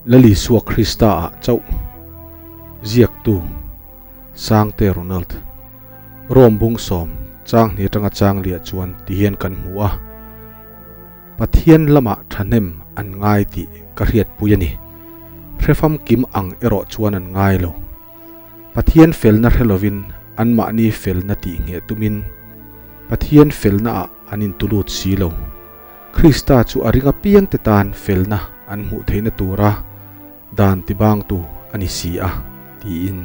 Lal Isua Krista ah chauh ziaktu Sangte Ronald Rome bung sawm chang hnih atanga chang liah chuan ti hian kan hmu a, Pathian lamah thahnem an ngai tih ka hriatpui a ni. Hrefam kim ang erawh chuan an ngai lo. Pathian felna hre lovin anmahni felna tih ngheh tumin Pathian felna ah an intulut si lo. Krista chu a ring apiangte tan felna an hmuh theihna tura dan tibangtu a ni si a, tiin.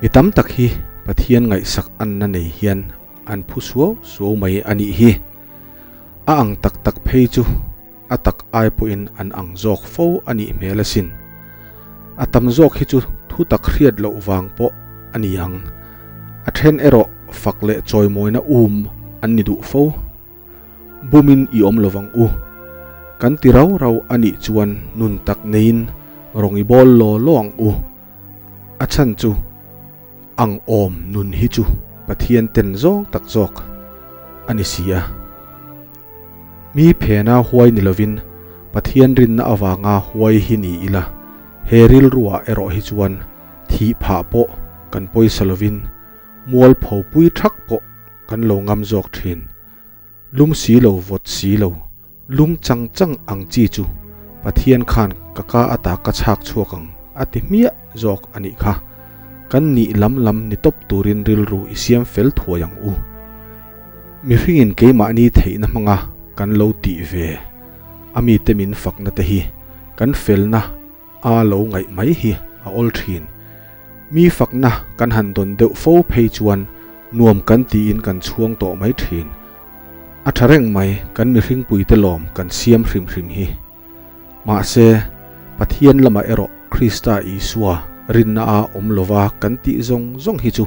Mi tam tak hi Pathian ngaihsak anna nei hian an phu suau suau mai a nih hi. A ang tak tak phei chu a tak ai pawhin an ang zawk fo a nih hmel asin. A tam zawk hi chu thu tak hriat loh vang pawh a ni ang. A then erawh fak leh chawimawina um an ni duh fo. Bumin i awm lovang u. Kan ti rau rau a nih chuan nun tak neiin rawng i bawl law law ang u. A chhan chu ang awm nun hi chu Pathian ten zawng tak zawk a ni si a. Mi phena huai ni lovin Pathian rinna avanga huai hi ni ila, he rilruah erawh hi chuan thih phah pawh kan pawisa lovin mualpho pui thak pawh kan lo ngam zawk thin. Lum si lo vawt si lo, lum chang chang ang chi chu Pathian khan ka ka ata ka chhak chhuak ang a ti hmiah zawk a nih kha. Kan nih lam lam ni tawp turin rilru i siam fel thuai ang u. Mihringin keimahni theihna hmanga kan lo tih ve a mite min fakna te hi kan felna a lo ngaih mai hi a awl thin. Mi fakna kan han dawn deuh fo phei chuan nuam kan tiin kan chhuang tawh mai thin. A tha reng mai kan mihringpuite lawm kan siam hrim hrim hi. Mahse, Pathian lamah erawh Krista Isua rinna a awm lova kan tih zawng zawng hi chu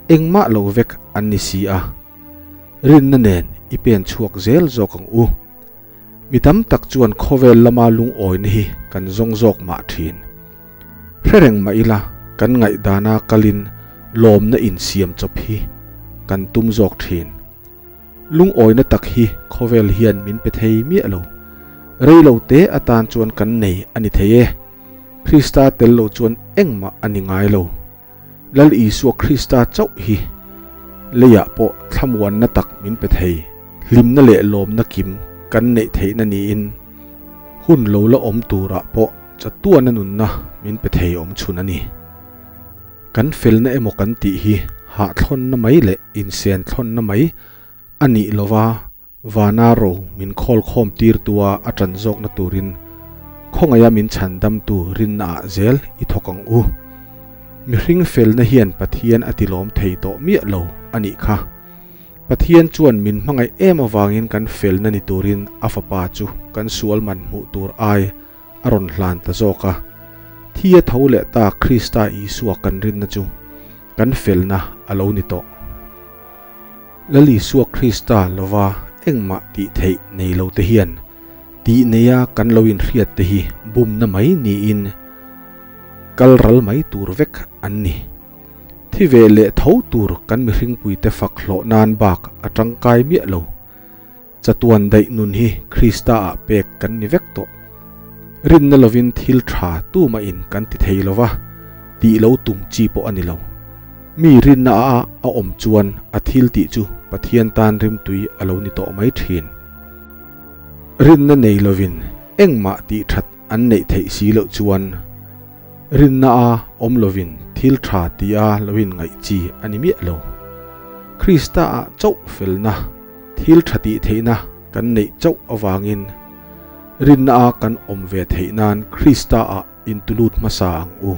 engmah lo vek an ni si a. Rinna nen i pen chhuak zel zawk ang u. Mi tam tak chuan khawvel lama lungawina hi kan zawng zawk mah thin. Hre reng mah ila kan ngaihdana kalin lawmna insiam chawp hi kan tum zawk thin. Lungawina tak hi khawvel hian min pe thei miah lo. Rei lo te atan chuan kan nei a ni thei e. Krista tel lo chuan engmah a ni ngai lo. Lal Isua Krista chauh hi leiah pawh thlamuanna tak min pe thei, hlimna leh lawmna kim kan neih theihna niin hun lo la awm turah pawh chatuana nunna min pe thei awm chhun a ni. Kan felna emaw kan tih hi hahthlawnna mai leh insenthlawnna mai a nih lova Vana ro min khawl khawm tirtua a ṭan zawkna turin khawngaia min chhandamtu rinnaah zel i thawk ang u. Mihring felna hian Pathian a tilawm thei tawh miah lo a nih kha. Pathian chuan min hmangaih em avangin kan felna ni turin a Fapa chu kan sual man hmuh tur ai a rawn hlan ta zawk a. Thi a tho leh ta Krista Isua kan rinna chu kan felna a lo ni tawh. Lal Isua Krista lova engmah tih theih nei lo te hian tih neia kan lo inhriat te hi bumna mai niin kal ral mai tur vek an ni. Thi ve leh tho tur kan mihringpuite fak hlawh nan bak a tangkai miah lo. Chatuan daih nun hi Krista ah pek kan ni vek tawh. Rinna lovin thil tha tumahin kan ti thei lova, tih lo tum chi pawh a ni lo. Mi rinna a a awm chuan a thil tih chu Pathian tan rimtui a lo ni tawh mai thin. Rinna nei lovin engmah tih that an neih theih si loh chuan rinna a awm lovin thil tha tia lo inngaih chi a ni miah lo. Krista ah chauh felna. Thil tha tih theihna kan neih chauh avangin rinna a kan awm ve theih nan Krista ah intulut hmasa ang u.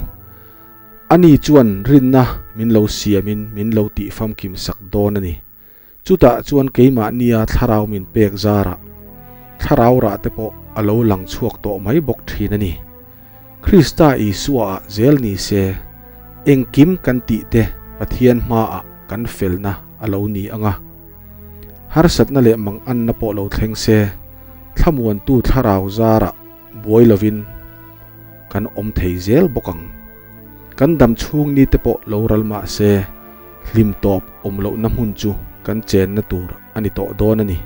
Ani chuan rinna min lo siamin min lo tih famkim sak dawn a ni. Chutah chuan keimahnia thlarau min pek zarah thlarau rah te pawh a lo lang chhuak tawh mai bawk thin a ni. Krista Isua ah zel ni se, engkim kan tih te Pathian hmaah kan felna a lo ni ang a. Harsatna leh manganna pawh lo thleng se, thlamuantu thlarau zarah buai lovin kan awm thei zel bawk ang. Kan dam chhung ni te pawh lo ral mah se, hlim tawp awm lohna hmun chu kan chenna tur a ni tawh dawn a ni.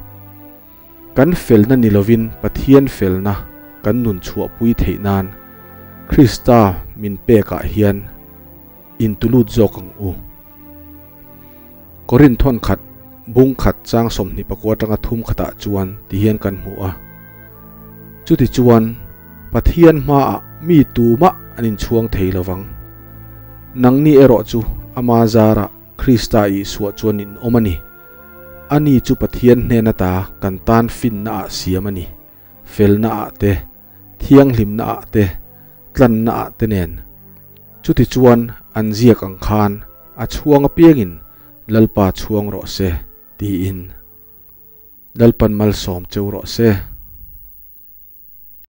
Kan felna ni lovin Pathian felna. kan nun chhuah pui theih nan Krista min pekah hian intulut zawk ang u. Korinth thawn khat bung khat chang 24 atanga thum khatah chuan ti hian kan hmu a. Chuti chuan Pathian hmaah mi tumah an inchhuang thei lovang. Nangni erawh chu ama zarah Krista Isua chuan in awm a ni. Ani chu Pathian hnen ata kan tan finna ah siam a ni. Felna ah te, thianghlimna ah te, tlanna ah te nen. Chuti chuan an ziak ang khan a chhuang apiangin Lalpa chhuang rawh se tiin Lalpan malsawm cheu rawh se.